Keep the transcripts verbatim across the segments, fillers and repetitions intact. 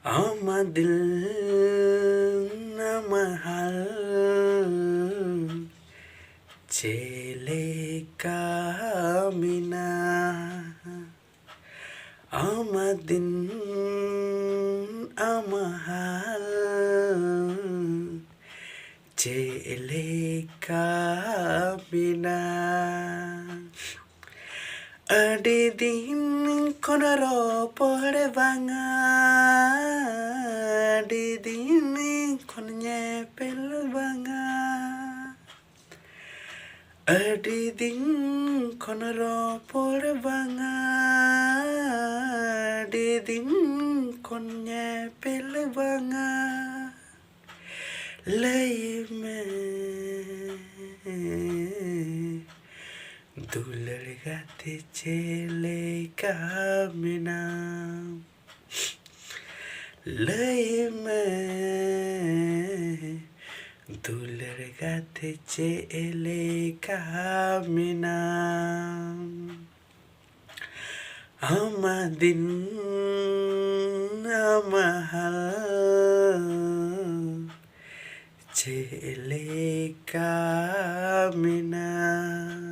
ᱟᱢᱟᱜ ᱫᱤᱞ ᱟᱢᱟᱜ ᱦᱟᱞ ᱪᱮᱫ ᱞᱮᱠᱟ ᱢᱮᱱᱟᱜᱼᱟ? ᱟᱢᱟᱜ ᱫᱤᱱ ᱟᱢᱟᱜ ᱦᱟᱞ ᱪᱮᱫ ᱞᱮᱠᱟ ᱢᱮᱱᱟᱜᱼᱟ? ᱟᱹᱰᱤ ᱫᱤᱱ ᱠᱷᱚᱱ ᱨᱚᱯᱚᱲ ᱵᱟᱝᱟ, ᱟᱹᱰᱤ ᱫᱤᱱ ᱠᱷᱚᱱ ᱧᱮᱯᱮᱞ ᱵᱟᱝᱟ, ᱟᱹᱰᱤ ᱫᱤᱱ ᱠᱷᱚᱱ ᱨᱚᱯᱚᱲ ᱵᱟᱝᱟ, ᱟᱹᱰᱤ ᱫᱤᱱ ᱠᱷᱚᱱ ᱧᱮᱯᱮᱞ ᱵᱟᱝᱟ᱾ ᱞᱟᱹᱭ ᱢᱮ ᱫᱩᱞᱟᱹᱲ ᱜᱟᱛᱮ ᱪᱮᱫ ᱞᱮᱠᱟ ᱢᱮᱱᱟᱢ? ᱞᱟᱹᱭ ᱢᱮ ᱫᱩᱞᱟᱹᱲ ᱜᱟᱛᱮ ᱪᱮᱫ ᱞᱮᱠᱟ ᱢᱮᱱᱟᱢ? ᱟᱢᱟᱜ ᱫᱤᱱ ᱟᱢᱟᱜ ᱦᱟᱞ ᱪᱮᱫ ᱞᱮᱠᱟ ᱢᱮᱱᱟᱜᱼᱟ?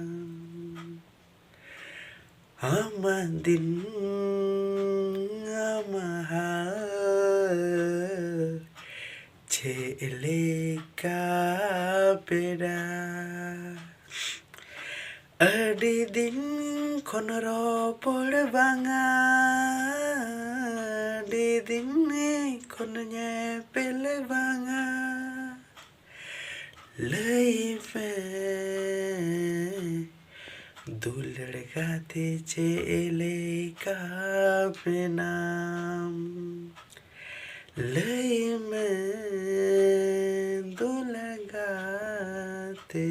ᱟᱢᱟᱜ ᱫᱤᱱ ᱟᱢᱟᱜ ᱦᱟᱞ ᱪᱮᱫ ᱞᱮᱠᱟ ᱢᱮᱱᱟᱜᱼᱟ? ᱟᱹᱰᱤ ᱫᱤᱱ ᱠᱷᱚᱱ ᱨᱚᱯᱚᱲ ᱵᱟᱝᱟ, ᱟᱹᱰᱤ ᱫᱤᱱ ᱠᱷᱚᱱ ᱧᱮᱯᱮᱞ ᱵᱟᱝᱟ᱾ ᱞᱟᱹᱭ ᱢᱮ ᱫᱩᱞᱟᱹᱲ ᱜᱟᱛᱮ ᱪᱮᱫ ᱞᱮᱠᱟ ᱢᱮᱱᱟᱢ? ᱞᱟᱹᱭ ᱢᱮ ᱫᱩᱞᱟᱹᱲ ᱜᱟᱛᱮ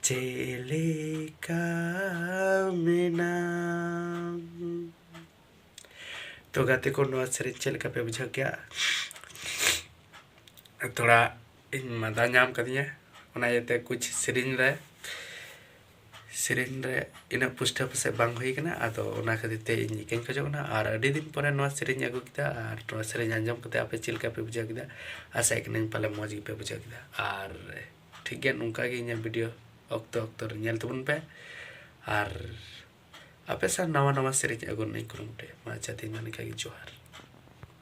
ᱪᱮᱫ ᱞᱮᱠᱟ ᱢᱮᱱᱟᱢ? ᱛᱚ ᱜᱟᱛᱮ ᱠᱚ, ᱱᱚᱣᱟ ᱥᱮᱨᱮᱧ ᱪᱮᱫ ᱞᱮᱠᱟ ᱯᱮ ᱵᱩᱡᱷᱟᱹᱣ ᱠᱮᱜᱼᱟ? ᱛᱷᱚᱲᱟ ᱤᱧ ᱢᱟᱫᱟ ᱧᱟᱢ ᱠᱟᱫᱤᱧᱟ, ᱚᱱᱟ ᱤᱭᱟᱹᱛᱮ ᱠᱩᱪ ᱥᱮᱨᱮᱧ ᱨᱮ ᱥᱮᱨᱮᱧ ᱨᱮ ᱤᱱᱟᱹᱜ ᱯᱩᱥᱴᱟᱹᱣ ᱯᱟᱥᱮᱡ ᱵᱟᱝ ᱦᱩᱭ ᱠᱟᱱᱟ, ᱟᱫᱚ ᱚᱱᱟ ᱠᱷᱟᱹᱛᱤᱨ ᱛᱮ ᱤᱧ ᱤᱠᱟᱹᱧ ᱠᱷᱚᱡᱚᱜ ᱠᱟᱱᱟ᱾ ᱟᱨ ᱟᱹᱰᱤ ᱫᱤᱱ ᱯᱚᱨᱮ ᱱᱚᱣᱟ ᱥᱮᱨᱮᱧ ᱟᱹᱜᱩ ᱠᱮᱫᱟ, ᱟᱨ ᱱᱚᱣᱟ ᱥᱮᱨᱮᱧ ᱟᱸᱡᱚᱢ ᱠᱟᱛᱮ ᱟᱯᱮ ᱪᱮᱫ ᱞᱮᱠᱟ ᱯᱮ ᱵᱩᱡᱷᱟᱹᱣ ᱠᱮᱫᱟ? ᱟᱥᱟᱭᱮᱫ ᱠᱟᱹᱱᱟᱹᱧ ᱯᱟᱞᱮ ᱢᱚᱡᱽ ᱜᱮᱯᱮ ᱵᱩᱡᱷᱟᱹᱣ ᱠᱮᱫᱟ᱾ ᱟᱨ ᱴᱷᱤᱠ ᱜᱮᱭᱟ, ᱱᱚᱝᱠᱟ ᱜᱮ ᱤᱧᱟᱹᱜ ᱵᱷᱤᱰᱤᱭᱳ ᱚᱠᱛᱚ ᱚᱠᱛᱚ ᱨᱮ ᱧᱮᱞ ᱛᱟᱵᱚᱱ ᱯᱮ, ᱟᱨ ᱟᱯᱮ ᱥᱟᱶ ᱱᱟᱣᱟ ᱱᱟᱣᱟ ᱥᱮᱨᱮᱧ ᱟᱹᱜᱩ ᱨᱮᱱᱟᱜ ᱤᱧ ᱠᱩᱨᱩᱢᱩᱴᱩᱭᱟ᱾ ᱢᱟ ᱟᱪᱪᱷᱟ, ᱛᱮᱦᱮᱧ ᱫᱚ ᱱᱤᱝᱠᱟ ᱜᱮ, ᱡᱚᱦᱟᱨ᱾